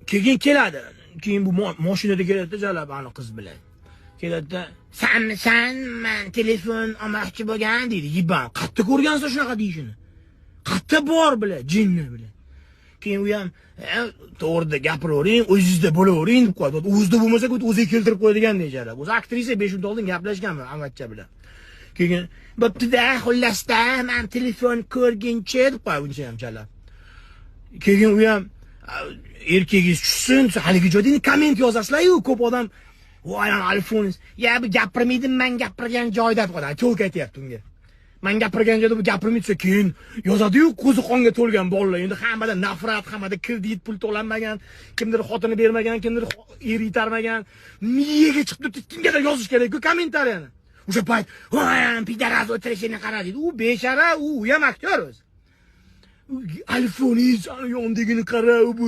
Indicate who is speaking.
Speaker 1: Keyin keladi. Keyin bu mashinada keladi jalab ani qiz bilan. Keladida, "Sanmisan, man telefon olmoqchi bo'lgan" deydi. Yiban, qayerda ko'rgansan shunaqa deyishini? Qayerda bor bilan, jinni bilan. Keyin u ham to'g'rida gapiravering, o'zingizda bo'lavering deb qo'yadi. O'zida bo'lmasa, o'ziga keltirib qo'yadigan jalab. O'zi aktrisa 5 minut oldin gaplashganmi Amatcha bilan. Keyin bo'pti-da, xullasda, man telefon ko'rguncha deb qo'yadi uncha ham jalab. Keyin u ham erkagingiz tushsin, haligi joyda endi komment yozasizlar-yu, ko'p odam voy iPhone, ya bu gapirmaydi, man gapirgan joyda deb qo'yadi. To'lk aytyapti unga. Man gapirgan joyda bu gapirmaydi desa, keyin yozadi-yu ko'zi qonga to'lgan bolalar. Endi hammada nafrat, hammada kredit pul to'lanmagan, kimdir xotini bermagan, kimdir eri itarmagan. Miyaga chiqib turibdi, kimgadir yozish kerak-ku kommentariyani. O'sha payt, "Voy, пидарас o'tirishini qara" deydi. U bechara, u ham aktyor o'zi. iPhone'ingiz yondagini qara, u bu